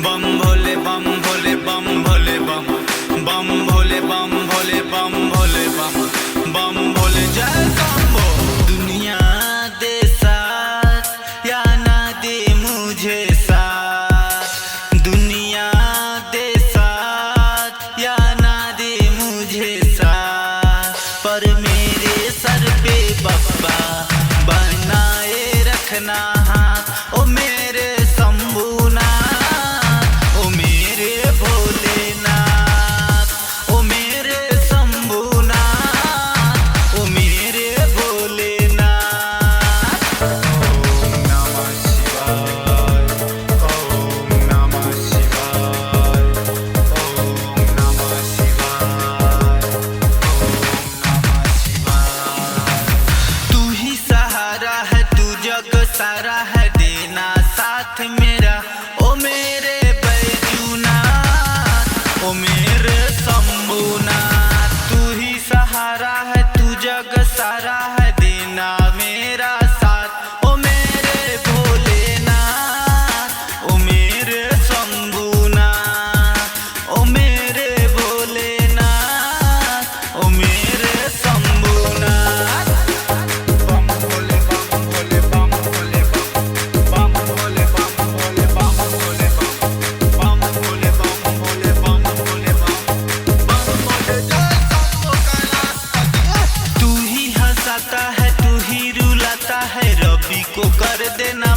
बम भोले बम भोले बम भोले बम, बम भोले बम भोले बम भोले बम, बम भोले जय शंभो। दुनिया दे साथ या ना दे मुझे साथ, दुनिया दे साथ या ना दे मुझे साथ, पर मेरे सर पे बप्पा बनाए रखना हाथ। ओ मेरे शंभूनाथ, ओ मेरे भोलेनाथ, ओ मेरे शंभूनाथ, ओ मेरे भोलेनाथ। ओम नमः शिवाय, ओम नमः शिवाय, ओम नमः शिवाय, ओम नमः शिवाय। तू ही सहारा है, तू जग सारा है, देना साथ मेरा। ओ मेरे बैजूनाथ, ओ मेरे शंभूनाथ। तू ही सहारा है, तू जग सारा है, देना मेरा साथ। ओ मेरे भोलेनाथ, ओ मेरे शंभूनाथ, ओ मेरे भोलेनाथ, ओ मेरे शंभूनाथ। बम भोले बम भोले बम भोले बम, बम भोले बम भोले बम भोले बम, बम भोले बम भोले बम भोले बम, बम भोले जय शंभो कैलाशपति। तू ही हंसाता है, तू ही रुलाता है, रबी को कर देना।